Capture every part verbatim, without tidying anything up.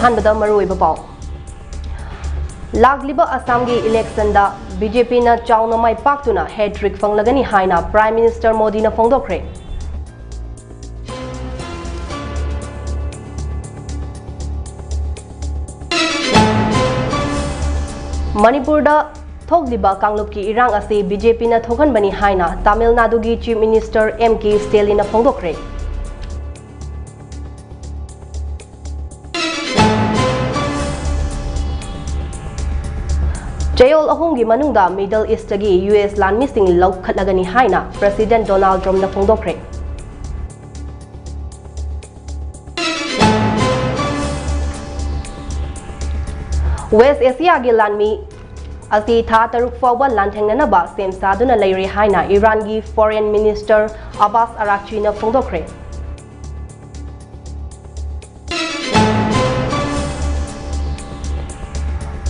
ꯑꯍꯥꯟꯕꯗ ꯃꯔꯨꯑꯣꯏꯕ ꯄꯥꯎ꯫ ꯂꯥꯛꯂꯤꯕ ꯑꯁꯥꯝꯒꯤ ꯏꯂꯦꯛꯁꯟꯗ ꯕꯤ ꯖꯦ ꯄꯤꯅ ꯆꯥꯎꯅ ꯃꯥꯏ ꯄꯥꯛꯇꯨꯅ ꯍꯦꯇ꯭ꯔꯤꯛ ꯐꯪꯂꯒꯅꯤ ꯍꯥꯏꯅ ꯄ꯭ꯔꯥꯏꯝ ꯃꯤꯅꯤꯁꯇꯔ ꯃꯣꯗꯤꯅ ꯐꯣꯡꯗꯣꯛꯈ꯭ꯔꯦ꯫ ꯃꯅꯤꯄꯨꯔꯗ ꯊꯣꯛꯂꯤꯕ ꯀꯥꯡꯂꯨꯞꯀꯤ ꯏꯔꯥꯡ ꯑꯁꯤ ꯕꯤ ꯖꯦ ꯄꯤꯅ ꯊꯣꯛꯍꯟꯕꯅꯤ ꯍꯥꯏꯅ ꯇꯥꯃꯤꯜ ꯅꯥꯗꯨꯒꯤ ꯆꯤꯐ ꯃꯤꯅꯤꯁꯇꯔ ꯑꯦꯝ ꯀꯦ ꯁ꯭ꯇꯦꯂꯤꯟꯅ ꯐꯣꯡꯗꯣꯛꯈ꯭ꯔꯦ꯫ ꯆꯌꯣꯜ ꯑꯍꯨꯝꯒꯤ ꯃꯅꯨꯡꯗ ꯃꯤꯗꯜ ꯏꯁꯇꯒꯤ ꯌꯨ ꯑꯦꯁ ꯂꯥꯟꯃꯤꯁꯤꯡ ꯂꯧꯈꯠꯂꯒꯅꯤ ꯍꯥꯏꯅ ꯄ꯭ꯔꯦꯁꯤꯗꯦꯟꯠ ꯗꯣꯅꯥꯜꯗ ꯇ꯭ꯔꯝꯞꯅ ꯐꯣꯡꯗꯣꯛꯈ꯭ꯔꯦ꯫ ꯋꯦꯁ ꯑꯦꯁꯤꯌꯥꯒꯤ ꯂꯥꯟꯃꯤ ꯑꯁꯤ ꯊꯥ ꯇꯔꯨꯛ ꯐꯥꯎꯕ ꯂꯥꯟꯊꯦꯡꯅꯅꯕ ꯁꯦꯝ ꯁꯥꯗꯨꯅ ꯂꯩꯔꯦ ꯍꯥꯏꯅ ꯏꯔꯥꯟꯒꯤ ꯐꯣꯔꯦꯟ ꯃꯤꯅꯤꯁꯇꯔ ꯑꯕꯥꯁ ꯑꯔꯥꯛꯆꯤꯅ ꯐꯣꯡꯗꯣꯛꯈ꯭ꯔꯦ꯫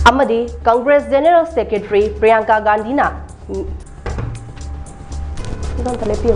ꯑꯃꯗꯤ ꯀꯪꯒ꯭ꯔꯦꯁ ꯖꯦꯅꯔꯦꯜ ꯁꯦꯀ꯭ꯔꯦꯇꯔꯤ ꯄ꯭ꯔꯤꯌꯥꯡꯀꯥ ꯒꯥꯟꯙꯤꯅ, ꯑꯝꯇ ꯂꯦꯞꯄꯤꯌꯨ꯫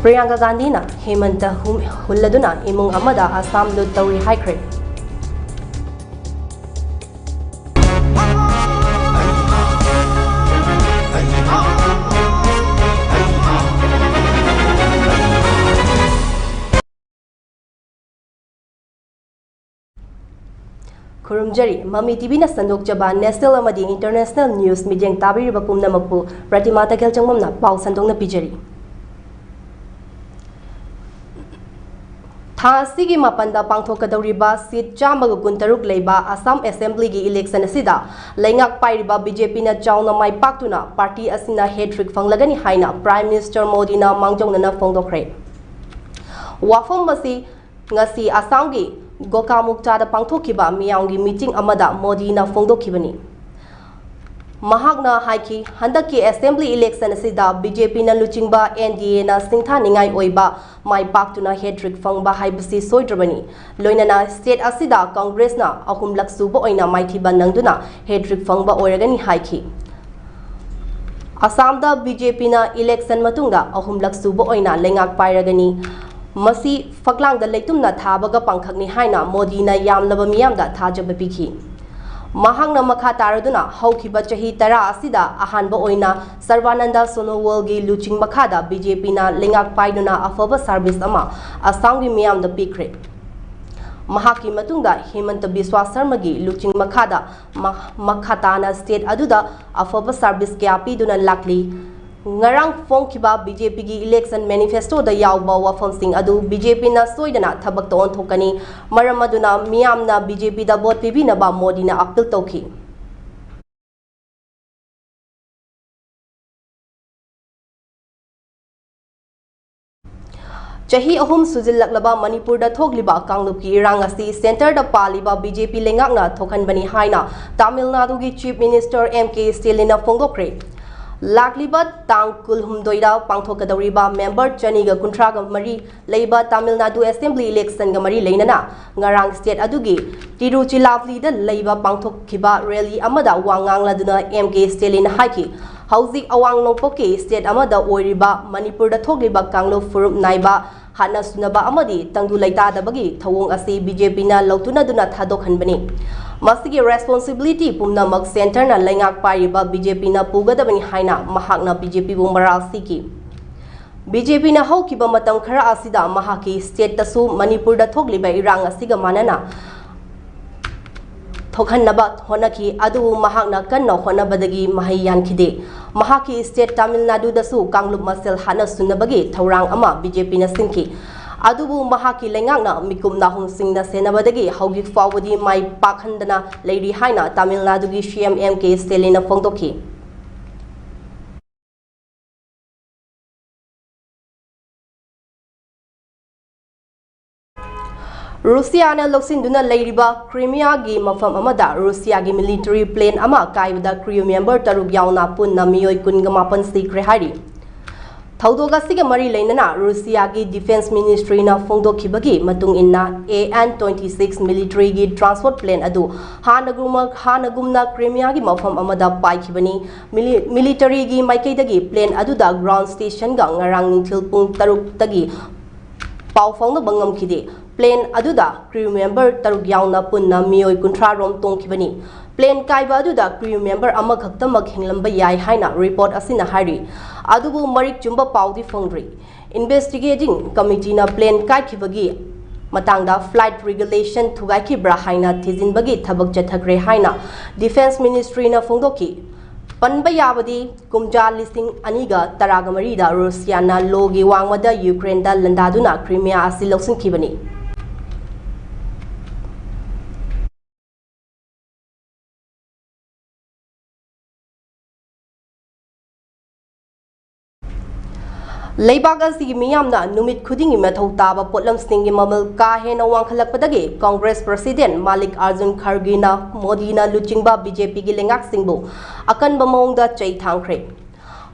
ꯄ꯭ꯔꯤꯌꯥꯡꯀꯥ ꯒꯥꯟꯙꯤꯅ ꯍꯦꯃꯟꯇ ꯍꯨꯝ-, ꯍꯨꯜꯂꯗꯨꯅ ꯏꯃꯨꯡ ꯑꯃꯗ ꯑꯁꯥꯝ ꯂꯨꯠ ꯇꯧꯔꯤ ꯍꯥꯏꯈ꯭ꯔꯦ꯫ ꯈꯨꯔꯨꯝꯖꯔꯤ꯫ ꯃꯃꯤ ꯇꯤꯚꯤꯅ ꯁꯟꯗꯣꯛꯆꯕ national ꯑꯃꯗꯤ international news ꯃꯤꯠꯌꯦꯡ ꯇꯥꯕꯤꯔꯤꯕ ꯄꯨꯝꯅꯃꯛꯄꯨ ꯄ꯭ꯔꯇꯤꯃꯥ ꯇꯈꯦꯜ ꯆꯪꯕꯝꯅ ꯄꯥꯎ ꯁꯟꯗꯣꯛꯅ ꯄꯤꯖꯔꯤ꯫ ꯊꯥ ꯑꯁꯤꯒꯤ ꯃꯥꯄꯟꯗ ꯄꯥꯡꯊꯣꯛꯀꯗꯧꯔꯤꯕ seat ꯆꯥꯝꯃꯒ ꯀꯨꯟꯇꯔꯨꯛ ꯂꯩꯕ ꯑꯁꯥꯝ assemblyꯒꯤ election ꯑꯁꯤꯗ ꯂꯩꯉꯥꯛ ꯄꯥꯏꯔꯤꯕ BJPꯅ ꯆꯥꯎꯅ ꯃꯥꯏ ꯄꯥꯛꯇꯨꯅ party ꯑꯁꯤꯅ hat-trick ꯐꯪꯂꯒꯅꯤ ꯍꯥꯏꯅ Prime Minister ꯃꯣꯗꯤꯅ ꯃꯥꯡꯖꯧꯅꯅ ꯐꯣꯡꯗꯣꯛꯈ꯭ꯔꯦ꯫ ꯋꯥꯐꯝ ꯑꯁꯤ ꯉꯁꯤ ꯑꯁꯥꯝꯒꯤ ꯒꯣꯀꯥꯃꯨꯛꯇꯥꯗ ꯄꯥꯡꯊꯣꯛꯈꯤꯕ ꯃꯤꯌꯥꯝꯒꯤ meeting ꯑꯃꯗ ꯃꯣꯗꯤꯅ ꯐꯣꯡꯗꯣꯛꯈꯤꯕꯅꯤ꯫ ꯃꯍꯥꯛꯅ ꯍꯥꯏꯈꯤ, ꯍꯟꯗꯛꯀꯤ assembly election ꯑꯁꯤꯗ BJPꯅ ꯂꯨꯆꯤꯡꯕ NDAꯅ ꯁꯤꯡꯊꯥꯅꯤꯡꯉꯥꯏ ꯑꯣꯏꯕ ꯃꯥꯏ ꯄꯥꯛꯇꯨꯅ hat-trick ꯐꯪꯕ ꯍꯥꯏꯕꯁꯤ ꯁꯣꯏꯗ꯭ꯔꯕꯅꯤ꯫ ꯂꯣꯏꯅꯅ state ꯑꯁꯤꯗ Congressꯅ ꯑꯍꯨꯝꯂꯛ ꯁꯨꯕ ꯑꯣꯏꯅ ꯃꯥꯏꯊꯤꯕ ꯅꯪꯗꯨꯅ hat-trick ꯐꯪꯕ ꯑꯣꯏꯔꯒꯅꯤ ꯍꯥꯏꯈꯤ꯫ ꯑꯁꯥꯝꯗ BJPꯅ election ꯃꯇꯨꯡꯗ ꯑꯍꯨꯝꯂꯛ ꯁꯨꯕ ꯑꯣꯏꯅ ꯂꯩꯉꯥꯛ ꯄꯥꯏꯔꯒꯅꯤ꯫ ꯃꯁꯤ ꯐꯛꯂꯥꯡꯗ ꯂꯩꯇꯨꯝꯅ ꯊꯥꯕꯒ ꯄꯥꯡꯈꯛꯅꯤ ꯍꯥꯏꯅ ꯃꯣꯗꯤꯅ ꯌꯥꯝꯂꯕ ꯃꯤꯌꯥꯝꯗ ꯊꯥꯖꯕ ꯄꯤꯈꯤ꯫ ꯃꯍꯥꯛꯅ ꯃꯈꯥ ꯇꯥꯔꯗꯨꯅ ꯍꯧꯈꯤꯕ ꯆꯍꯤ ꯇꯔꯥ ꯑꯁꯤꯗ ꯑꯍꯥꯟꯕ ꯑꯣꯏꯅ ꯁꯔꯕꯥꯅꯟꯗ ꯁꯣꯅꯣꯋꯥꯜꯒꯤ ꯂꯨꯆꯤꯡ ꯃꯈꯥꯗ BJPꯅ ꯂꯩꯉꯥꯛ ꯄꯥꯏꯗꯨꯅ ꯑꯐꯕ service ꯑꯃ ꯑꯁꯥꯝꯒꯤ ꯃꯤꯌꯥꯝꯗ ꯄꯤꯈ꯭ꯔꯦ꯫ ꯃꯍꯥꯛꯀꯤ ꯃꯇꯨꯡꯗ ꯍꯤꯃꯟꯇ ꯕꯤꯁ꯭ꯋꯥ ꯁꯔꯃꯒꯤ ꯂꯨꯆꯤꯡ ꯃꯈꯥꯗ ꯃ-, ꯃꯈꯥ ꯇꯥꯅ state ꯑꯗꯨꯗ ꯑꯐꯕ service ꯀꯌꯥ ꯄꯤꯗꯨꯅ ꯂꯥꯛꯂꯤ꯫ ꯉꯔꯥꯡ ꯐꯣꯡꯈꯤꯕ BJPꯒꯤ election manifestoꯗ ꯌꯥꯎꯕ ꯋꯥꯐꯝꯁꯤꯡ ꯑꯗꯨ BJPꯅ ꯁꯣꯏꯗꯅ ꯊꯕꯛꯇ ꯑꯣꯟꯊꯣꯛꯀꯅꯤ꯫ ꯃꯔꯝ ꯑꯗꯨꯅ ꯃꯤꯌꯥꯝꯅ BJPꯗ vote ꯄꯤꯕꯤꯅꯕ ꯃꯣꯗꯤꯅ appeal ꯇꯧꯈꯤ꯫ ꯆꯍꯤ ꯑꯍꯨꯝ ꯁꯨꯖꯤꯜꯂꯛꯂꯕ ꯃꯅꯤꯄꯨꯔꯗ ꯊꯣꯛꯂꯤꯕ ꯀꯥꯡꯂꯨꯞꯀꯤ ꯏꯔꯥꯡ ꯑꯁꯤ centreꯗ ꯄꯥꯜꯂꯤꯕ BJP ꯂꯩꯉꯥꯛꯅ ꯊꯣꯛꯍꯟꯕꯅꯤ ꯍꯥꯏꯅ ꯇꯥꯃꯤꯜ ꯅꯥꯗꯨꯒꯤ Chief Minister M K Stallinꯅ ꯐꯣꯡꯗꯣꯛꯈ꯭ꯔꯦ꯫ ꯂꯥꯛꯂꯤꯕ ꯇꯥꯡ ꯀꯨꯟꯍꯨꯝꯗꯣꯏꯗ ꯄꯥꯡꯊꯣꯛꯀꯗꯧꯔꯤꯕ member ꯆꯅꯤꯒ ꯀꯨꯟꯊ꯭ꯔꯥꯒ ꯃꯔꯤ ꯂꯩꯕ ꯇꯥꯃꯤꯜ ꯅꯥꯗꯨ assembly electionꯒ ꯃꯔꯤ ꯂꯩꯅꯅ ꯉꯔꯥꯡ state ꯑꯗꯨꯒꯤ ꯇꯤꯔꯨꯆꯤꯂꯥꯄꯜꯂꯤꯗ ꯂꯩꯕ ꯄꯥꯡꯊꯣꯛꯈꯤꯕ rally ꯑꯃꯗ ꯋꯥ ꯉꯥꯡꯂꯗꯨꯅ M K Stallinꯅ ꯍꯥꯏꯈꯤ, ꯍꯧꯖꯤꯛ ꯑꯋꯥꯡ ꯅꯣꯡꯄꯣꯛꯀꯤ state ꯑꯃꯗ ꯑꯣꯏꯔꯤꯕ ꯃꯅꯤꯄꯨꯔꯗ ꯊꯣꯛꯂꯤꯕ ꯀꯥꯡꯂꯨꯞ ꯐꯨꯔꯨꯞ ꯅꯥꯏꯕ ꯍꯥꯠꯅ ꯁꯨꯅꯕ ꯑꯃꯗꯤ ꯇꯪꯗꯨ ꯂꯩꯇꯥꯗꯕꯒꯤ ꯊꯧꯑꯣꯡ ꯑꯁꯤ BJPꯅ ꯂꯧꯇꯨꯅꯗꯨꯅ ꯊꯥꯗꯣꯛꯍꯟꯕꯅꯤ꯫ ꯃꯁꯤꯒꯤ responsibility ꯄꯨꯝꯅꯃꯛ centreꯅ ꯂꯩꯉꯥꯛ ꯄꯥꯏꯔꯤꯕ BJPꯅ ꯄꯨꯒꯗꯕꯅꯤ ꯍꯥꯏꯅ ꯃꯍꯥꯛꯅ BJPꯕꯨ ꯃꯔꯥꯜ ꯁꯤꯈꯤ꯫ BJPꯅ ꯍꯧꯈꯤꯕ ꯃꯇꯝ ꯈꯔ ꯑꯁꯤꯗ ꯃꯍꯥꯛꯀꯤ stateꯇꯁꯨ ꯃꯅꯤꯄꯨꯔꯗ ꯊꯣꯛꯂꯤꯕ ꯏꯔꯥꯡ ꯑꯁꯤꯒ ꯃꯥꯟꯅꯅ ꯊꯣꯛꯍꯟꯅꯕ ꯍꯣꯠꯅꯈꯤ, ꯑꯗꯨꯕꯨ ꯃꯍꯥꯛꯅ ꯀꯟꯅ ꯍꯣꯠꯅꯕꯗꯒꯤ ꯃꯍꯩ ꯌꯥꯟꯈꯤꯗꯦ꯫ ꯃꯍꯥꯛꯀꯤ state ꯇꯥꯃꯤꯜ ꯅꯥꯗꯨꯗꯁꯨ ꯀꯥꯡꯂꯨꯞ ꯃꯁꯦꯜ ꯍꯥꯠꯅ ꯁꯨꯅꯕꯒꯤ ꯊꯧꯔꯥꯡ ꯑꯃ BJPꯅ ꯁꯤꯟꯈꯤ꯫ ꯑꯗꯨꯕꯨ ꯃꯍꯥꯛꯀꯤ ꯂꯩꯉꯥꯛꯅ ꯃꯤꯀꯨꯞ ꯅꯥꯍꯨꯝꯁꯤꯡꯅ ꯁꯦꯟꯅꯕꯗꯒꯤ ꯍꯧꯖꯤꯛ ꯐꯥꯎꯕꯗꯤ ꯃꯥꯏ ꯄꯥꯛꯍꯟꯗꯅ ꯂꯩꯔꯤ ꯍꯥꯏꯅ ꯇꯥꯃꯤꯜ ꯅꯥꯗꯨꯒꯤ CM MK Stallinꯅ ꯐꯣꯡꯗꯣꯛꯈꯤ꯫ ꯔꯨꯁꯤꯌꯥꯅ ꯂꯧꯁꯤꯟꯗꯨꯅ ꯂꯩꯔꯤꯕ ꯀ꯭ꯔꯤꯃꯤꯌꯥꯒꯤ ꯃꯐꯝ ꯑꯃꯗ ꯔꯨꯁꯤꯌꯥꯒꯤ military plane ꯑꯃ ꯀꯥꯏꯕꯗ crew member ꯇꯔꯨꯛ ꯌꯥꯎꯅ ꯄꯨꯟꯅ ꯃꯤꯑꯣꯏ ꯀꯨꯟꯒ ꯃꯥꯄꯟ ꯁꯤꯈ꯭ꯔꯦ ꯍꯥꯏꯔꯤ꯫ ꯊꯧꯗꯣꯛ ꯑꯁꯤꯒ ꯃꯔꯤ ꯂꯩꯅꯅ ꯔꯨꯁꯤꯌꯥꯒꯤ defence ministryꯅ ꯐꯣꯡꯗꯣꯛꯈꯤꯕꯒꯤ ꯃꯇꯨꯡ ꯏꯟꯅ, AN twenty six militaryꯒꯤ transport plane ꯑꯗꯨ ꯍꯥꯟꯅꯒꯨꯝ-, ꯍꯥꯟꯅꯒꯨꯝꯅ ꯀ꯭ꯔꯤꯃꯤꯌꯥꯒꯤ ꯃꯐꯝ ꯑꯃꯗ ꯄꯥꯏꯈꯤꯕꯅꯤ꯫ Mili-, militaryꯒꯤ ꯃꯥꯏꯀꯩꯗꯒꯤ plane ꯑꯗꯨꯗ ground stationꯒ ꯉꯔꯥꯡ ꯅꯨꯡꯊꯤꯜ ꯄꯨꯡ ꯇꯔꯨꯛꯇꯒꯤ ꯄꯥꯎ ꯐꯥꯎꯅꯕ ꯉꯝꯈꯤꯗꯦ꯫ Plane ꯑꯗꯨꯗ crew member ꯇꯔꯨꯛ ꯌꯥꯎꯅ ꯄꯨꯟꯅ ꯃꯤꯑꯣꯏ ꯀꯨꯟꯊ꯭ꯔꯥ ꯔꯣꯝ ꯇꯣꯡꯈꯤꯕꯅꯤ꯫ Plane ꯀꯥꯏꯕ ꯑꯗꯨꯗ crew member ꯑꯃꯈꯛꯇꯃꯛ ꯍꯤꯡꯂꯝꯕ ꯌꯥꯏ ꯍꯥꯏꯅ report ꯑꯁꯤꯅ ꯍꯥꯏꯔꯤ꯫ ꯑꯗꯨꯕꯨ ꯃꯔꯤꯛ ꯆꯨꯝꯕ ꯄꯥꯎꯗꯤ ꯐꯪꯗ꯭ꯔꯤ꯫ Investigating committeeꯅ plane ꯀꯥꯏꯈꯤꯕꯒꯤ ꯃꯇꯥꯡꯗ flight regulation ꯊꯨꯒꯥꯏꯈꯤꯕ꯭ꯔꯥ ꯍꯥꯏꯅ ꯊꯤꯖꯤꯟꯕꯒꯤ ꯊꯕꯛ ꯆꯠꯊꯈ꯭ꯔꯦ ꯍꯥꯏꯅ defence ministryꯅ ꯐꯣꯡꯗꯣꯛꯈꯤ꯫ ꯄꯟꯕ ꯌꯥꯕꯗꯤ, ꯀꯨꯝꯖꯥ ꯂꯤꯁꯤꯡ ꯑꯅꯤꯒ ꯇꯔꯥꯒ ꯃꯔꯤꯗ ꯔꯨꯁꯤꯌꯥꯅ ꯂꯣꯒꯤ ꯋꯥꯡꯃꯗ ꯌꯨꯀ꯭ꯔꯦꯟꯗ ꯂꯥꯟꯗꯥꯗꯨꯅ ꯀ꯭ꯔꯤꯃꯤꯌꯥ ꯑꯁꯤ ꯂꯧꯁꯤꯟꯈꯤꯕꯅꯤ꯫ ꯂꯩꯕꯥꯛ ꯑꯁꯤꯒꯤ ꯃꯤꯌꯥꯝꯅ ꯅꯨꯃꯤꯠ ꯈꯨꯗꯤꯡꯒꯤ ꯃꯊꯧ ꯇꯥꯕ ꯄꯣꯠꯂꯝꯁꯤꯡꯒꯤ ꯃꯃꯜ ꯀꯥ ꯍꯦꯟꯅ ꯋꯥꯡꯈꯠꯂꯛꯄꯗꯒꯤ Congress President ꯃꯥꯂꯤꯛ ꯑꯥꯔꯖꯨꯟ ꯈꯔꯒꯦꯅ ꯃꯣꯗꯤꯅ ꯂꯨꯆꯤꯡꯕ BJPꯒꯤ ꯂꯩꯉꯥꯛꯁꯤꯡꯕꯨ ꯑꯀꯟꯕ ꯃꯑꯣꯡꯗ ꯆꯩ ꯊꯥꯡꯈ꯭ꯔꯦ꯫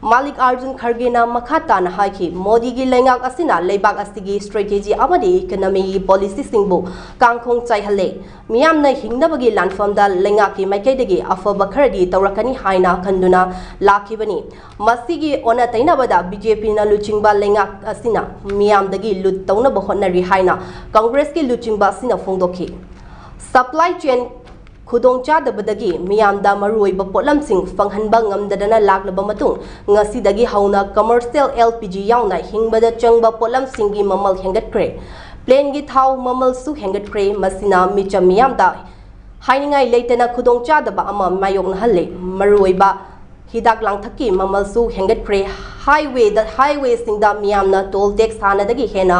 ꯃꯥꯂꯤꯛ ꯑꯥꯔꯖꯨꯟ ꯈꯔꯒꯦꯅ ꯃꯈꯥ ꯇꯥꯅ ꯍꯥꯏꯈꯤ, ꯃꯣꯗꯤꯒꯤ ꯂꯩꯉꯥꯛ ꯑꯁꯤꯅ ꯂꯩꯕꯥꯛ ꯑꯁꯤꯒꯤ strategy ꯑꯃꯗꯤ economyꯒꯤ policyꯁꯤꯡꯕꯨ ꯀꯥꯡꯈꯣꯡ ꯆꯥꯏꯍꯜꯂꯦ꯫ ꯃꯤꯌꯥꯝꯅ ꯍꯤꯡꯅꯕꯒꯤ ꯂꯥꯟꯐꯝꯗ ꯂꯩꯉꯥꯛꯀꯤ ꯃꯥꯏꯀꯩꯗꯒꯤ ꯑꯐꯕ ꯈꯔꯗꯤ ꯇꯧꯔꯛꯀꯅꯤ ꯍꯥꯏꯅ ꯈꯟꯗꯨꯅ ꯂꯥꯛꯈꯤꯕꯅꯤ꯫ ꯃꯁꯤꯒꯤ ꯑꯣꯟꯅ ꯇꯩꯅꯕꯗ BJPꯅ ꯂꯨꯆꯤꯡꯕ ꯂꯩꯉꯥꯛ ꯑꯁꯤꯅ ꯃꯤꯌꯥꯝꯗꯒꯤ ꯂꯨꯠ ꯇꯧꯅꯕ ꯍꯣꯠꯅꯔꯤ ꯍꯥꯏꯅ Congressꯀꯤ ꯂꯨꯆꯤꯡꯕ ꯑꯁꯤꯅ ꯐꯣꯡꯗꯣꯛꯈꯤ꯫ Supply chain ꯈꯨꯗꯣꯡꯆꯥꯗꯕꯗꯒꯤ ꯃꯤꯌꯥꯝꯗ ꯃꯔꯨꯑꯣꯏꯕ ꯄꯣꯠꯂꯝꯁꯤꯡ ꯐꯪꯍꯟꯕ ꯉꯝꯗꯗꯅ ꯂꯥꯛꯂꯕ ꯃꯇꯨꯡ, ꯉꯁꯤꯗꯒꯤ ꯍꯧꯅ commercial LPG ꯌꯥꯎꯅ ꯍꯤꯡꯕꯗ ꯆꯪꯕ ꯄꯣꯠꯂꯝꯁꯤꯡꯒꯤ ꯃꯃꯜ ꯍꯦꯟꯒꯠꯈ꯭ꯔꯦ꯫ Planeꯒꯤ ꯊꯥꯎ ꯃꯃꯜꯁꯨ ꯍꯦꯟꯒꯠꯈ꯭ꯔꯦ꯫ ꯃꯁꯤꯅ ꯃꯤꯆꯝ ꯃꯤꯌꯥꯝꯗ ꯍꯥꯏꯅꯤꯡꯉꯥꯏ ꯂꯩꯇꯅ ꯈꯨꯗꯣꯡꯆꯥꯗꯕ ꯑꯃ ꯃꯥꯌꯣꯛꯅꯍꯜꯂꯦ꯫ ꯃꯔꯨꯑꯣꯏꯕ ꯍꯤꯗꯥꯛ ꯂꯥꯡꯊꯛꯀꯤ ꯃꯃꯜꯁꯨ ꯍꯦꯟꯒꯠꯈ꯭ꯔꯦ꯫ ꯍꯥꯏꯋꯦꯗ, ꯍꯥꯏꯋꯦꯁꯤꯡꯗ ꯃꯤꯌꯥꯝꯅ ꯇꯣꯜ ꯇꯦꯛꯁ ꯍꯥꯟꯅꯗꯒꯤ ꯍꯦꯟꯅ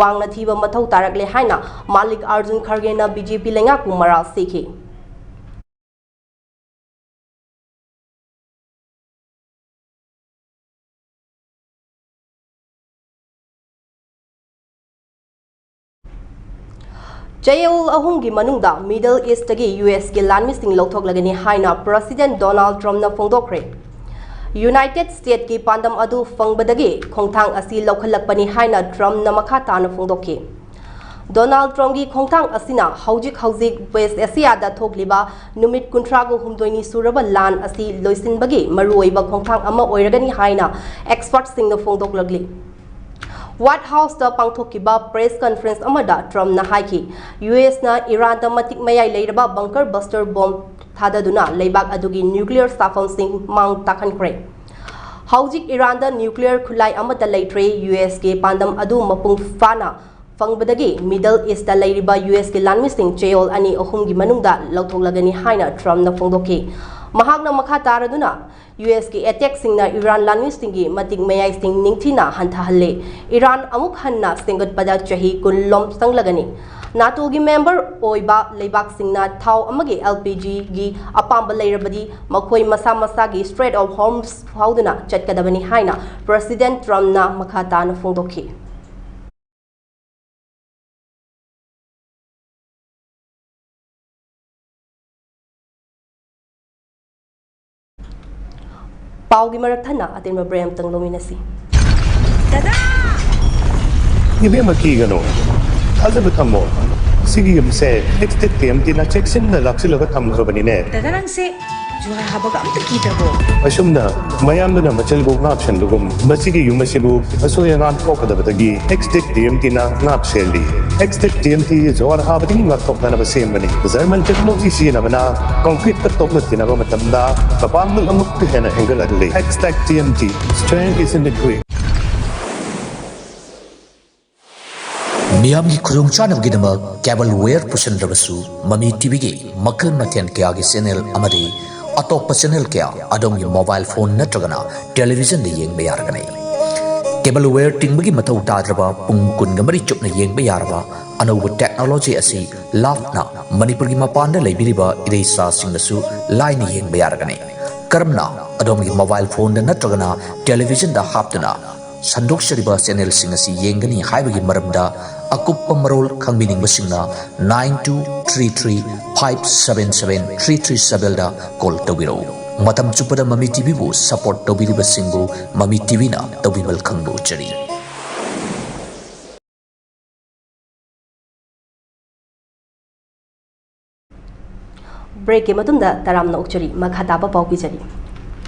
ꯋꯥꯡꯅ ꯊꯤꯕ ꯃꯊꯧ ꯇꯥꯔꯛꯂꯦ ꯍꯥꯏꯅ ꯃꯥꯂꯤꯛ ꯑꯥꯔꯖꯨꯟ ꯈꯔꯒꯦꯅ ꯕꯤ ꯖꯦ ꯄꯤ ꯂꯩꯉꯥꯛꯄꯨ ꯃꯔꯥꯜ ꯁꯤꯈꯤ꯫ ꯆꯌꯣꯜ ꯑꯍꯨꯝꯒꯤ ꯃꯅꯨꯡꯗ ꯃꯤꯗꯜ ꯏꯁꯇꯒꯤ ꯌꯨ ꯑꯦꯁꯀꯤ ꯂꯥꯟꯃꯤꯁꯤꯡ ꯂꯧꯊꯣꯛꯂꯒꯅꯤ ꯍꯥꯏꯅ ꯄ꯭ꯔꯁꯤꯗꯦꯟ ꯗꯣꯅꯥꯜꯗ ꯇ꯭ꯔꯝꯞꯅ ꯐꯣꯡꯗꯣꯛꯈ꯭ꯔꯦ꯫ ꯌꯨꯅꯥꯏꯇꯦꯗ ꯁ꯭ꯇꯦꯠꯀꯤ ꯄꯥꯟꯗꯝ ꯑꯗꯨ ꯐꯪꯕꯗꯒꯤ ꯈꯣꯡꯊꯥꯡ ꯑꯁꯤ ꯂꯧꯈꯠꯂꯛꯄꯅꯤ ꯍꯥꯏꯅ ꯇ꯭ꯔꯝꯞꯅ ꯃꯈꯥ ꯇꯥꯅ ꯐꯣꯡꯗꯣꯛꯈꯤ꯫ ꯗꯣꯅꯥꯜꯗ ꯇ꯭ꯔꯝꯞꯀꯤ ꯈꯣꯡꯊꯥꯡ ꯑꯁꯤꯅ ꯍꯧꯖꯤꯛ ꯍꯧꯖꯤꯛ ꯋꯦꯁ ꯑꯦꯁꯤꯌꯥꯗ ꯊꯣꯛꯂꯤꯕ ꯅꯨꯃꯤꯠ ꯀꯨꯟꯊ꯭ꯔꯥꯒ ꯍꯨꯝꯗꯣꯏꯅꯤ ꯁꯨꯔꯕ ꯂꯥꯟ ꯑꯁꯤ ꯂꯣꯏꯁꯤꯟꯕꯒꯤ ꯃꯔꯨꯑꯣꯏꯕ ꯈꯣꯡꯊꯥꯡ ꯑꯃ ꯑꯣꯏꯔꯒꯅꯤ ꯍꯥꯏꯅ ꯑꯦꯛꯁꯄꯔꯠꯁꯤꯡꯅ ꯐꯣꯡꯗꯣꯛꯂꯛꯂꯤ꯫ ꯋꯥꯏꯠ ꯍꯥꯎꯁꯇ ꯄꯥꯡꯊꯣꯛꯈꯤꯕ ꯄ꯭ꯔꯦꯁ ꯀꯟꯐꯔꯦꯟꯁ ꯑꯃꯗ ꯇ꯭ꯔꯝꯞꯅ ꯍꯥꯏꯈꯤ, ꯌꯨ ꯑꯦꯁꯅ ꯏꯔꯥꯟꯗ ꯃꯇꯤꯛ ꯃꯌꯥꯏ ꯂꯩꯔꯕ ꯕꯪꯀꯔ ꯕꯁꯇꯔ ꯕꯣꯝ ꯊꯥꯗꯗꯨꯅ ꯂꯩꯕꯥꯛ ꯑꯗꯨꯒꯤ ꯅ꯭ꯌꯨꯀ꯭ꯂꯤꯌꯔ ꯁꯥꯐꯝꯁꯤꯡ ꯃꯥꯡ ꯇꯥꯛꯍꯟꯈ꯭ꯔꯦ꯫ ꯍꯧꯖꯤꯛ ꯏꯔꯥꯟꯗ ꯅ꯭ꯌꯨꯀ꯭ꯂꯤꯌꯔ ꯈꯨꯠꯂꯥꯏ ꯑꯃꯠꯇ ꯂꯩꯇ꯭ꯔꯦ꯫ ꯌꯨ ꯑꯦꯁꯀꯤ ꯄꯥꯟꯗꯝ ꯑꯗꯨ ꯃꯄꯨꯡ ꯐꯥꯅ ꯐꯪꯕꯗꯒꯤ ꯃꯤꯗꯜ ꯏꯁꯇ ꯂꯩꯔꯤꯕ ꯌꯨ ꯑꯦꯁꯀꯤ ꯂꯥꯟꯃꯤꯁꯤꯡ ꯆꯌꯣꯜ ꯑꯅꯤ ꯑꯍꯨꯝꯒꯤ ꯃꯅꯨꯡꯗ ꯂꯧꯊꯣꯛꯂꯒꯅꯤ ꯍꯥꯏꯅ ꯇ꯭ꯔꯝꯞꯅ ꯐꯣꯡꯗꯣꯛꯈꯤ꯫ ꯃꯍꯥꯛꯅ ꯃꯈꯥ ꯇꯥꯔꯗꯨꯅ, ꯌꯨ ꯑꯦꯁꯀꯤ ꯑꯦꯇꯦꯛꯁꯤꯡꯅ ꯏꯔꯥꯟ ꯂꯥꯟꯃꯤꯁꯤꯡꯒꯤ ꯃꯇꯤꯛ ꯃꯌꯥꯏꯁꯤꯡ ꯅꯤꯡꯊꯤꯅ ꯍꯟꯊꯍꯜꯂꯦ꯫ ꯏꯔꯥꯟ ꯑꯃꯨꯛ ꯍꯟꯅ ꯁꯦꯝꯒꯠꯄꯗ ꯆꯍꯤ ꯀꯨꯟ ꯂꯣꯝ ꯆꯪꯂꯒꯅꯤ꯫ ꯅꯥꯇꯣꯒꯤ ꯃꯦꯝꯕꯔ ꯑꯣꯏꯕ ꯂꯩꯕꯥꯛꯁꯤꯡꯅ ꯊꯥꯎ ꯑꯃꯒꯤ, ꯑꯦꯜ ꯄꯤ ꯖꯤꯒꯤ ꯑꯄꯥꯝꯕ ꯂꯩꯔꯕꯗꯤ ꯃꯈꯣꯏ ꯃꯁꯥ ꯃꯁꯥꯒꯤ ꯁ꯭ꯇ꯭ꯔꯦꯠ ꯑꯣꯐ ꯍꯣꯔꯃꯨꯖ ꯐꯥꯎꯗꯨꯅ ꯆꯠꯀꯗꯕꯅꯤ ꯍꯥꯏꯅ ꯄ꯭ꯔꯁꯤꯗꯦꯟ ꯇ꯭ꯔꯝꯞꯅ ꯃꯈꯥ ꯇꯥꯅ ꯐꯣꯡꯗꯣꯛꯈꯤ꯫ ꯄꯥꯎꯒꯤ ꯃꯔꯛ ꯊꯠꯅ ꯑꯇꯦꯟꯕ ꯕ꯭ꯔꯦꯛ ꯑꯃꯇꯪ ꯂꯧꯃꯤꯟꯅꯁꯤ꯫ ꯏꯕꯦꯝꯃ, ꯀꯤꯒꯅꯨ, ꯊꯥꯖꯕ ꯊꯝꯃꯣ꯫ ꯁꯤꯒꯤ ꯌꯨꯝꯁꯦ ꯑꯦꯛꯁꯇꯦꯛ ꯇꯤ ꯑꯦꯝ ꯇꯤꯅ ꯆꯦꯛꯁꯤꯟꯅ ꯂꯥꯛꯁꯤꯜꯂꯒ ꯊꯝꯈ꯭ꯔꯕꯅꯤꯅꯦ꯫ ꯗꯗꯥ, ꯅꯪꯁꯦ ꯖꯨꯍꯥꯔ ꯍꯥꯕꯒ ꯑꯝꯇ ꯀꯤꯗ꯭ꯔꯕꯣ? ꯑꯁꯨꯝꯅ ꯃꯌꯥꯝꯗꯨꯅ ꯃꯆꯤꯜꯕꯨ ꯉꯥꯛꯁꯦꯟꯕꯒꯨꯝ, ꯃꯁꯤꯒꯤ ꯌꯨꯝ ꯑꯁꯤꯕꯨ ꯑꯁꯣꯏ ꯑꯉꯥꯝ ꯊꯣꯛꯀꯗꯕꯗꯒꯤ ꯑꯦꯛꯁꯇꯦꯛ ꯇꯤ ꯑꯦꯝ ꯇꯤꯅ ꯉꯥꯛꯁꯦꯜꯂꯤ꯫ ꯑꯦꯛꯁꯇꯦꯛ ꯇꯤ ꯑꯦꯝ ꯇꯤ ꯖꯨꯍꯥꯔ ꯍꯥꯕꯗꯒꯤ ꯉꯥꯛꯊꯣꯛꯅꯅꯕ ꯁꯦꯝꯕꯅꯤ꯫ ꯖꯔꯃꯟ ꯇꯦꯛꯅꯣꯂꯣꯖꯤ ꯁꯤꯖꯤꯟꯅꯕꯅ ꯀꯣꯟꯀ꯭ꯔꯤꯠꯇ ꯇꯣꯛꯅ ꯇꯤꯟꯅꯕ ꯃꯇꯝꯗ ꯃꯄꯥꯡꯒꯜ ꯑꯃꯨꯛꯀ ꯍꯦꯟꯅ ꯍꯦꯟꯒꯠꯍꯜꯂꯤ꯫ Xtech T M T, strength is in the grit. ꯃꯤꯌꯥꯝꯒꯤ ꯈꯨꯗꯣꯡꯆꯥꯅꯕꯒꯤꯗꯃꯛ cable wire ꯄꯨꯁꯤꯟꯗ꯭ꯔꯕꯁꯨ, ꯃꯃꯤ ꯇꯤꯚꯤꯒꯤ ꯃꯈꯜ ꯃꯊꯦꯜ ꯀꯌꯥꯒꯤ ꯆꯦꯅꯦꯜ ꯑꯃꯗꯤ ꯑꯇꯣꯞꯄ ꯆꯦꯅꯦꯜ ꯀꯌꯥ ꯑꯗꯣꯝꯒꯤ ꯃꯣꯕꯥꯏꯜ ꯐꯣꯟ ꯅꯠꯇ꯭ꯔꯒꯅ ꯇꯦꯂꯤꯚꯤꯖꯟꯗ ꯌꯦꯡꯕ ꯌꯥꯔꯒꯅꯤ꯫ Cable wire ꯇꯤꯡꯕꯒꯤ ꯃꯊꯧ ꯇꯥꯗ꯭ꯔꯕ, ꯄꯨꯡ ꯀꯨꯟꯒ ꯃꯔꯤ ꯆꯨꯞꯅ ꯌꯦꯡꯕ ꯌꯥꯔꯕ ꯑꯅꯧꯕ ꯇꯦꯛꯅꯣꯂꯣꯖꯤ ꯑꯁꯤ ꯂꯥꯞꯅ ꯃꯅꯤꯄꯨꯔꯒꯤ ꯃꯄꯥꯟꯗ ꯂꯩꯕꯤꯔꯤꯕ ꯏꯔꯩꯆꯥꯁꯤꯡꯅꯁꯨ ꯂꯥꯏꯅ ꯌꯦꯡꯕ ꯌꯥꯔꯒꯅꯤ꯫ ꯀꯔꯝꯅ ꯑꯗꯣꯝꯒꯤ ꯃꯣꯕꯥꯏꯜ ꯐꯣꯟꯗ ꯅꯠꯇ꯭ꯔꯒꯅ ꯇꯦꯂꯤꯚꯤꯖꯟꯗ ꯍꯥꯞꯇꯨꯅ ꯁꯟꯗꯣꯛꯆꯔꯤꯕ ꯆꯦꯅꯦꯜꯁꯤꯡ ꯑꯁꯤ ꯌꯦꯡꯒꯅꯤ ꯍꯥꯏꯕꯒꯤ ꯃꯔꯝꯗ ꯑꯀꯨꯞꯄ ꯃꯔꯣꯜ ꯈꯪꯕꯤꯅꯤꯡꯕꯁꯤꯡꯅ nine two three three five seven seven three three sevenꯗ ꯀꯣꯜ ꯇꯧꯕꯤꯔꯛꯎ꯫ ꯃꯇꯝ ꯆꯨꯞꯄꯗ ꯃꯃꯤ ꯇꯤꯚꯤꯕꯨ ꯁꯄꯣꯔꯠ ꯇꯧꯕꯤꯔꯤꯕꯁꯤꯡꯕꯨ ꯃꯃꯤ ꯇꯤꯚꯤꯅ ꯇꯧꯕꯤꯃꯜ ꯈꯪꯕ ꯎꯠꯆꯔꯤ꯫ ꯕ꯭ꯔꯦꯛꯀꯤ ꯃꯇꯨꯡꯗ ꯇꯔꯥꯝꯅ ꯑꯣꯛꯆꯔꯤ꯫ ꯃꯈꯥ ꯇꯥꯕ ꯄꯥꯎ ꯄꯤꯖꯔꯤ꯫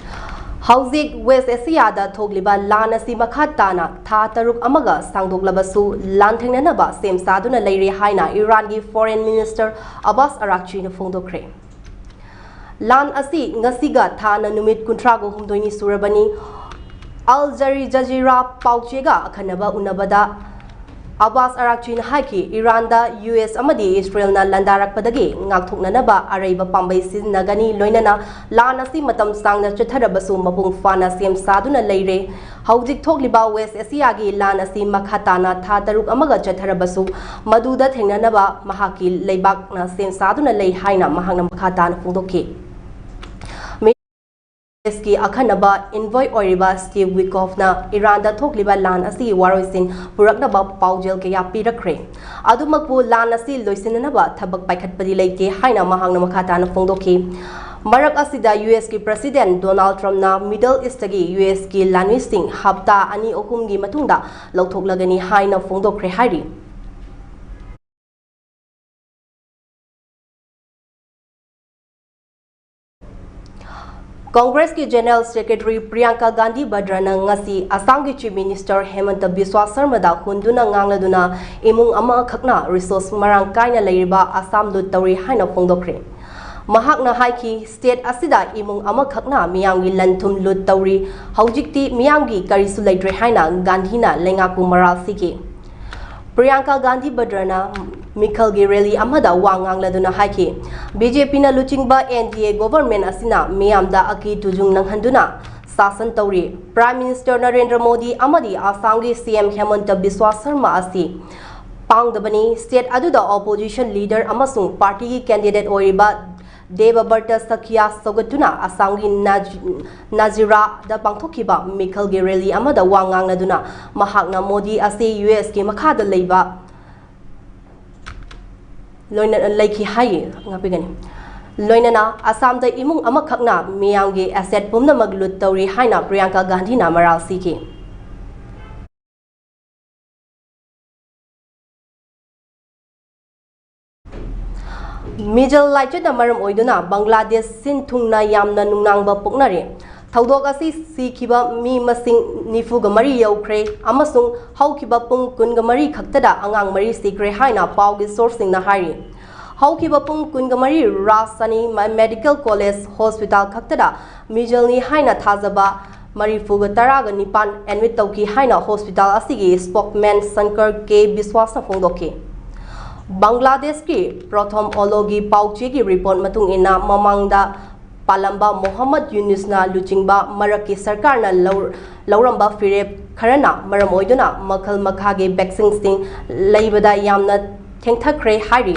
ꯍꯧꯖꯤꯛ ꯋꯦꯁ ꯑꯦꯁꯤꯌꯥꯗ ꯊꯣꯛꯂꯤꯕ ꯂꯥꯟ ꯑꯁꯤ ꯃꯈꯥ ꯇꯥꯅ ꯊꯥ ꯇꯔꯨꯛ ꯑꯃꯒ ꯁꯥꯡꯗꯣꯛꯂꯕꯁꯨ, ꯂꯥꯟꯊꯦꯡꯅꯅꯕ ꯁꯦꯝ ꯁꯥꯗꯨꯅ ꯂꯩꯔꯦ ꯍꯥꯏꯅ ꯏꯔꯥꯟꯒꯤ ꯐꯣꯔꯦꯟ ꯃꯤꯅꯤꯁꯇꯔ ꯑꯕꯥꯁ ꯑꯔꯥꯛꯆꯤꯅ ꯐꯣꯡꯗꯣꯛꯈ꯭ꯔꯦ꯫ ꯂꯥꯟ ꯑꯁꯤ ꯉꯁꯤꯒ ꯊꯥꯅ ꯅꯨꯃꯤꯠ ꯀꯨꯟꯊ꯭ꯔꯥꯒ ꯍꯨꯝꯗꯣꯏꯅꯤ ꯁꯨꯔꯕꯅꯤ꯫ ꯑꯜ ꯖꯔꯤ ꯖꯖꯤꯔꯥ ꯄꯥꯎꯆꯦꯒ ꯑꯈꯟꯅꯕ ꯎꯅꯕꯗ ꯑꯕꯥꯁ ꯑꯔꯥꯛꯆꯤꯅ ꯍꯥꯏꯈꯤ, ꯏꯔꯥꯟꯗ ꯌꯨ ꯑꯦꯁ ꯑꯃꯗꯤ ꯏꯁꯔꯦꯜꯅ ꯂꯥꯟꯗꯥꯔꯛꯄꯗꯒꯤ ꯉꯥꯛꯊꯣꯛꯅꯅꯕ ꯑꯔꯩꯕ ꯄꯥꯝꯕꯩ ꯁꯤꯖꯤꯟꯅꯒꯅꯤ, ꯂꯣꯏꯅꯅ ꯂꯥꯟ ꯑꯁꯤ ꯃꯇꯝ ꯁꯥꯡꯅ ꯆꯠꯊꯔꯕꯁꯨ ꯃꯄꯨꯡ ꯐꯥꯅ ꯁꯦꯝ ꯁꯥꯗꯨꯅ ꯂꯩꯔꯦ꯫ ꯍꯧꯖꯤꯛ ꯊꯣꯛꯂꯤꯕ ꯋꯦꯁ ꯑꯦꯁꯤꯌꯥꯒꯤ ꯂꯥꯟ ꯑꯁꯤ ꯃꯈꯥ ꯇꯥꯅ ꯊꯥ ꯇꯔꯨꯛ ꯑꯃꯒ ꯆꯠꯊꯔꯕꯁꯨ, ꯃꯗꯨꯗ ꯊꯦꯡꯅꯅꯕ ꯃꯍꯥꯛꯀꯤ ꯂꯩꯕꯥꯛꯅ ꯁꯦꯝ ꯁꯥꯗꯨꯅ ꯂꯩ ꯍꯥꯏꯅ ꯃꯍꯥꯛꯅ ꯃꯈꯥ ꯇꯥꯅ ꯐꯣꯡꯗꯣꯛꯈꯤ꯫ ꯃꯤ-, ꯗꯦꯁꯀꯤ ꯑꯈꯟꯅꯕ ꯏꯟꯚꯣꯏ ꯑꯣꯏꯔꯤꯕ ꯁ꯭ꯇꯤꯚ ꯋꯤꯀꯣꯐꯅ ꯏꯔꯥꯟꯗ ꯊꯣꯛꯂꯤꯕ ꯂꯥꯟ ꯑꯁꯤꯒꯤ ꯋꯥꯔꯣꯏꯁꯤꯟ ꯄꯨꯔꯛꯅꯕ ꯄꯥꯎꯖꯦꯜ ꯀꯌꯥ ꯄꯤꯔꯛꯈ꯭ꯔꯦ꯫ ꯑꯗꯨꯃꯛꯄꯨ ꯂꯥꯟ ꯑꯁꯤ ꯂꯣꯏꯁꯤꯟꯅꯅꯕ ꯊꯕꯛ ꯄꯥꯏꯈꯠꯄꯗꯤ ꯂꯩꯇꯦ ꯍꯥꯏꯅ ꯃꯍꯥꯛꯅ ꯃꯈꯥ ꯇꯥꯅ ꯐꯣꯡꯗꯣꯛꯈꯤ꯫ ꯃꯔꯛ ꯑꯁꯤꯗ ꯌꯨ ꯑꯦꯁꯀꯤ ꯄ꯭ꯔꯁꯤꯗꯦꯟ ꯗꯣꯅꯥꯜꯗ ꯇ꯭ꯔꯝꯞꯅ ꯃꯤꯗꯜ ꯏꯁꯇꯒꯤ ꯌꯨ ꯑꯦꯁꯀꯤ ꯂꯥꯟꯃꯤꯁꯤꯡ ꯍꯞꯇꯥ ꯑꯅꯤ ꯑꯍꯨꯝꯒꯤ ꯃꯇꯨꯡꯗ ꯂꯧꯊꯣꯛꯂꯒꯅꯤ ꯍꯥꯏꯅ ꯐꯣꯡꯗꯣꯛꯈ꯭ꯔꯦ ꯍꯥꯏꯔꯤ꯫ ꯀꯣꯡꯒ꯭ꯔꯦꯁꯀꯤ ꯖꯦꯅꯔꯦꯜ ꯁꯦꯀ꯭ꯔꯦꯇꯔꯤ ꯄ꯭ꯔꯤꯌꯥꯡꯀꯥ ꯒꯥꯟꯙꯤ ꯚꯗ꯭ꯔꯅ ꯉꯁꯤ ꯑꯁꯥꯝꯒꯤ ꯆꯤꯐ ꯃꯤꯅꯤꯁꯇꯔ ꯍꯦꯃꯟꯇ ꯕꯤꯁ꯭ꯋꯥ ꯁꯔꯃꯗ ꯍꯨꯟꯗꯨꯅ ꯉꯥꯡꯂꯗꯨꯅ ꯏꯃꯨꯡ ꯑꯃꯈꯛꯅ ꯔꯤꯁꯣꯔꯁ ꯃꯔꯥꯡ ꯀꯥꯏꯅ ꯂꯩꯔꯤꯕ ꯑꯁꯥꯝ ꯂꯨꯠ ꯇꯧꯔꯤ ꯍꯥꯏꯅ ꯐꯣꯡꯗꯣꯛꯈ꯭ꯔꯦ꯫ ꯃꯍꯥꯛꯅ ꯍꯥꯏꯈꯤ, ꯁ꯭ꯇꯦꯠ ꯑꯁꯤꯗ ꯏꯃꯨꯡ ꯑꯃꯈꯛꯅ ꯃꯤꯌꯥꯝꯒꯤ ꯂꯟ ꯊꯨꯝ ꯂꯨꯠ ꯇꯧꯔꯤ, ꯍꯧꯖꯤꯛꯇꯤ ꯃꯤꯌꯥꯝꯒꯤ ꯀꯔꯤꯁꯨ ꯂꯩꯇ꯭ꯔꯦ ꯍꯥꯏꯅ ꯒꯥꯟꯙꯤꯅ ꯂꯩꯉꯥꯛꯄꯨ ꯃꯔꯥꯜ ꯁꯤꯈꯤ꯫ ꯄ꯭ꯔꯤꯌꯥꯡꯀꯥ ꯒꯥꯟꯙꯤ ꯕꯗ꯭ꯔꯅ ꯃꯤꯈꯜꯒꯤ ꯔꯦꯂꯤ ꯑꯃꯗ ꯋꯥ ꯉꯥꯡꯂꯗꯨꯅ ꯍꯥꯏꯈꯤ, ꯕꯤ ꯖꯦ ꯄꯤꯅ ꯂꯨꯆꯤꯡꯕ ꯑꯦꯟ ꯗꯤ ꯑꯦ ꯒꯣꯚꯔꯟꯃꯦꯟꯠ ꯑꯁꯤꯅ ꯃꯤꯌꯥꯝꯗ ꯑꯀꯤ ꯇꯨꯖꯨꯡ ꯅꯪꯍꯟꯗꯨꯅ ꯁꯥꯁꯟ ꯇꯧꯔꯤ꯫ ꯄ꯭ꯔꯥꯏꯝ ꯃꯤꯅꯤꯁꯇꯔ ꯅꯔꯦꯟꯗ꯭ꯔ ꯃꯣꯗꯤ ꯑꯃꯗꯤ ꯑꯁꯥꯝꯒꯤ ꯁꯤ ꯑꯦꯝ ꯍꯦꯃꯟꯇ ꯕꯤꯁ꯭ꯋꯥ ꯁꯔꯃ ꯑꯁꯤ ꯄꯥꯡꯗꯕꯅꯤ꯫ ꯁ꯭ꯇꯦꯠ ꯑꯗꯨꯗ ꯑꯣꯄꯣꯖꯤꯁꯟ ꯂꯤꯗꯔ ꯑꯃꯁꯨꯡ ꯄꯥꯔꯇꯤꯒꯤ ꯀꯦꯟꯗꯤꯗꯦꯠ ꯑꯣꯏꯔꯤꯕ ꯗꯦꯕꯕ꯭ꯔꯇ ꯁꯈꯤꯌꯥ ꯁꯧꯒꯠꯇꯨꯅ ꯑꯁꯥꯝꯒꯤ ꯅꯥꯖ-, ꯅꯥꯖꯤꯔꯥꯗ ꯄꯥꯡꯊꯣꯛꯈꯤꯕ ꯃꯤꯈꯜꯒꯤ ꯔꯦꯂꯤ ꯑꯃꯗ ꯋꯥ ꯉꯥꯡꯅꯗꯨꯅ ꯃꯍꯥꯛꯅ ꯃꯣꯗꯤ ꯑꯁꯤ ꯌꯨ ꯑꯦꯁꯀꯤ ꯃꯈꯥꯗ ꯂꯩꯕ ꯂꯣꯏꯅ-, ꯂꯩꯈꯤ ꯍꯥꯏ꯫ ꯉꯥꯛꯄꯤꯒꯅꯤ꯫ ꯂꯣꯏꯅꯅ ꯑꯁꯥꯝꯗ ꯏꯃꯨꯡ ꯑꯃꯈꯛꯅ ꯃꯤꯌꯥꯝꯒꯤ ꯑꯦꯁꯦꯠ ꯄꯨꯝꯅꯃꯛ ꯂꯨꯠ ꯇꯧꯔꯤ ꯍꯥꯏꯅ ꯄ꯭ꯔꯤꯌꯥꯡꯀꯥ ꯒꯥꯟꯙꯤꯅ ꯃꯔꯥꯜ ꯁꯤꯈꯤ꯫ ꯃꯤꯖꯜ ꯂꯥꯏꯆꯠꯅ ꯃꯔꯝ ꯑꯣꯏꯗꯨꯅ ꯕꯪꯒ꯭ꯂꯥꯗꯦꯁ ꯁꯤꯟ ꯊꯨꯡꯅ ꯌꯥꯝꯅ ꯅꯨꯡꯅꯥꯡꯕ ꯄꯣꯛꯅꯔꯦ꯫ ꯊꯧꯗꯣꯛ ꯑꯁꯤ ꯁꯤꯈꯤꯕ ꯃꯤ ꯃꯁꯤꯡ ꯅꯤꯐꯨꯒ ꯃꯔꯤ ꯌꯧꯈ꯭ꯔꯦ ꯑꯃꯁꯨꯡ ꯍꯧꯈꯤꯕ ꯄꯨꯡ ꯀꯨꯟꯒ ꯃꯔꯤ ꯈꯛꯇꯗ ꯑꯉꯥꯡ ꯃꯔꯤ ꯁꯤꯈ꯭ꯔꯦ ꯍꯥꯏꯅ ꯄꯥꯎꯒꯤ ꯁꯣꯔꯁꯁꯤꯡꯅ ꯍꯥꯏꯔꯤ꯫ ꯍꯧꯈꯤꯕ ꯄꯨꯡ ꯀꯨꯟꯒ ꯃꯔꯤ ꯔꯥꯖꯁꯥꯅꯤ ꯃ-, ꯃꯦꯗꯤꯀꯦꯜ ꯀꯣꯂꯦꯖ ꯍꯣꯁꯄꯤꯇꯥꯜ ꯈꯛꯇꯗ ꯃꯤꯖꯜꯅꯤ ꯍꯥꯏꯅ ꯊꯥꯖꯕ ꯃꯔꯤꯐꯨꯒ ꯇꯔꯥꯒ ꯅꯤꯄꯥꯟ ꯑꯦꯗꯃꯤꯠ ꯇꯧꯈꯤ ꯍꯥꯏꯅ ꯍꯣꯁꯄꯤꯇꯥꯜ ꯑꯁꯤꯒꯤ ꯁ꯭ꯄꯣꯛꯃꯦꯟ ꯁꯪꯀꯔ ꯀꯦ ꯕꯤꯁ꯭ꯋꯥꯁꯅ ꯐꯣꯡꯗꯣꯛꯈꯤ꯫ ꯕꯪꯒ꯭ꯂꯥꯗꯦꯁꯀꯤ ꯄ꯭ꯔꯣꯊꯣꯝ ꯑꯣꯂꯣꯒꯤ ꯄꯥꯎꯆꯦꯒꯤ ꯔꯤꯄꯣꯔꯠ ꯃꯇꯨꯡ ꯏꯟꯅ, ꯃꯃꯥꯡꯗ ꯄꯥꯜꯂꯝꯕ ꯃꯣꯍꯝꯃꯗ ꯌꯨꯅꯨꯁꯅ ꯂꯨꯆꯤꯡꯕ ꯃꯔꯛꯀꯤ ꯁꯔꯀꯥꯔꯅ ꯂꯧ-, ꯂꯧꯔꯝꯕ ꯐꯤꯔꯦꯞ ꯈꯔꯅ ꯃꯔꯝ ꯑꯣꯏꯗꯨꯅ ꯃꯈꯜ ꯃꯈꯥꯒꯤ ꯚꯦꯛꯁꯤꯟꯁꯤꯡ ꯂꯩꯕꯗ ꯌꯥꯝꯅ ꯊꯦꯡꯊꯈ꯭ꯔꯦ ꯍꯥꯏꯔꯤ꯫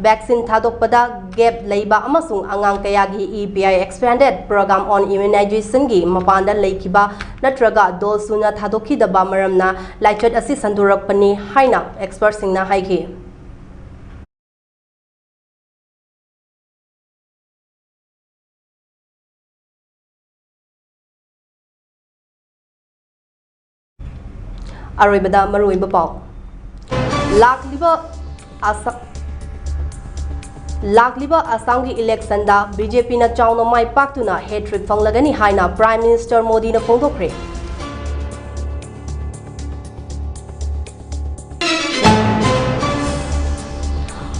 ꯚꯦꯛꯁꯤꯟ ꯊꯥꯗꯣꯛꯄꯗ ꯒꯦꯞ ꯂꯩꯕ ꯑꯃꯁꯨꯡ ꯑꯉꯥꯡ ꯀꯌꯥꯒꯤ E P I Expanded Program on Immunizationꯒꯤ ꯃꯄꯥꯟꯗ ꯂꯩꯈꯤꯕ ꯅꯠꯇ꯭ꯔꯒ ꯗꯣꯁ ꯁꯨꯅ ꯊꯥꯗꯣꯛꯈꯤꯗꯕ ꯃꯔꯝꯅ ꯂꯥꯏꯆꯠ ꯑꯁꯤ ꯁꯟꯗꯣꯔꯛꯄꯅꯤ ꯍꯥꯏꯅ ꯑꯦꯛꯁꯄꯔꯠꯁꯤꯡꯅ ꯍꯥꯏꯈꯤ꯫ ꯑꯔꯣꯏꯕꯗ ꯃꯔꯨꯑꯣꯏꯕ ꯄꯥꯎ꯫ ꯂꯥꯛꯂꯤꯕ ꯑꯁꯥ-, ꯂꯥꯛꯂꯤꯕ ꯑꯁꯥꯝꯒꯤ ꯏꯂꯦꯛꯁꯟꯗ B J Pꯅ ꯆꯥꯎꯅ ꯃꯥꯏ ꯄꯥꯛꯇꯨꯅ ꯍꯦꯇ꯭ꯔꯤꯛ ꯐꯪꯂꯒꯅꯤ ꯍꯥꯏꯅ Prime Minister ꯃꯣꯗꯤꯅ ꯐꯣꯡꯗꯣꯛꯈ꯭ꯔꯦ꯫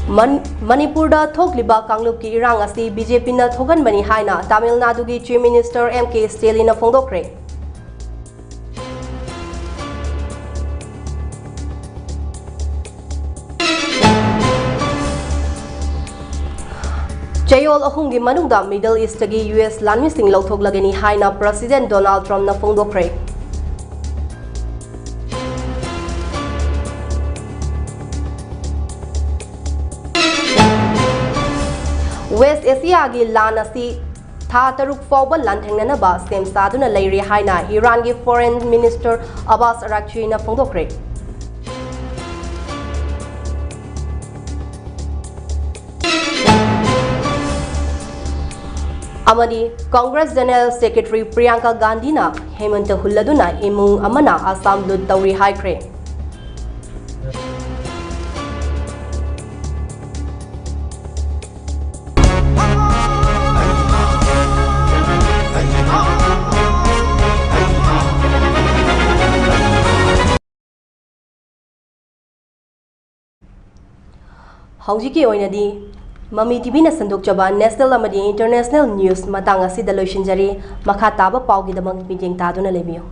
ꯃꯟ-, ꯃꯅꯤꯄꯨꯔꯗ ꯊꯣꯛꯂꯤꯕ ꯀꯥꯡꯂꯨꯞꯀꯤ ꯏꯔꯥꯡ ꯑꯁꯤ B J Pꯅ ꯊꯣꯛꯍꯟꯕꯅꯤ ꯍꯥꯏꯅ ꯇꯥꯃꯤꯜ ꯅꯥꯗꯨꯒꯤ Chief Minister M K Stallinꯅ ꯐꯣꯡꯗꯣꯛꯈ꯭ꯔꯦ꯫ ꯆꯌꯣꯜ ꯑꯍꯨꯝꯒꯤ ꯃꯅꯨꯡꯗ Middle East ꯇꯒꯤ U S ꯂꯥꯟꯃꯤꯁꯤꯡ ꯂꯧꯊꯣꯛꯂꯒꯅꯤ ꯍꯥꯏꯅ President Donald Trump ꯅ ꯐꯣꯡꯗꯣꯛꯈ꯭ꯔꯦ꯫ West Asia ꯒꯤ ꯂꯥꯟ ꯑꯁꯤ ꯊꯥ ꯇꯔꯨꯛ ꯐꯥꯎꯕ ꯂꯥꯟꯊꯦꯡꯅꯅꯕ ꯁꯦꯝ ꯁꯥꯗꯨꯅ ꯂꯩꯔꯤ ꯍꯥꯏꯅ Iran ꯒꯤ Foreign Minister Abbas Araghchi ꯅ ꯐꯣꯡꯗꯣꯛꯈ꯭ꯔꯦ꯫ ꯑꯃꯗꯤ Congress General Secretary Priyanka Gandhi ꯅ ꯍꯦꯃꯟꯇ ꯍꯨꯜꯂꯗꯨꯅ ꯏꯃꯨꯡ ꯑꯃꯅ ꯑꯁꯥꯝ ꯂꯨꯠ ꯇꯧꯔꯤ ꯍꯥꯏꯈ꯭ꯔꯦ꯫ ꯍꯧꯖꯤꯛꯀꯤ ꯑꯣꯏꯅꯗꯤ ꯃꯃꯤ ꯇꯤꯚꯤꯅ ꯁꯟꯗꯣꯛꯆꯕ national ꯑꯃꯗꯤ international news ꯃꯇꯥꯡ ꯑꯁꯤꯗ ꯂꯣꯏꯁꯤꯟꯖꯔꯤ꯫ ꯃꯈꯥ ꯇꯥꯕ ꯄꯥꯎꯒꯤꯗꯃꯛ ꯃꯤꯠꯌꯦꯡ ꯇꯥꯗꯨꯅ ꯂꯩꯕꯤꯌꯨ꯫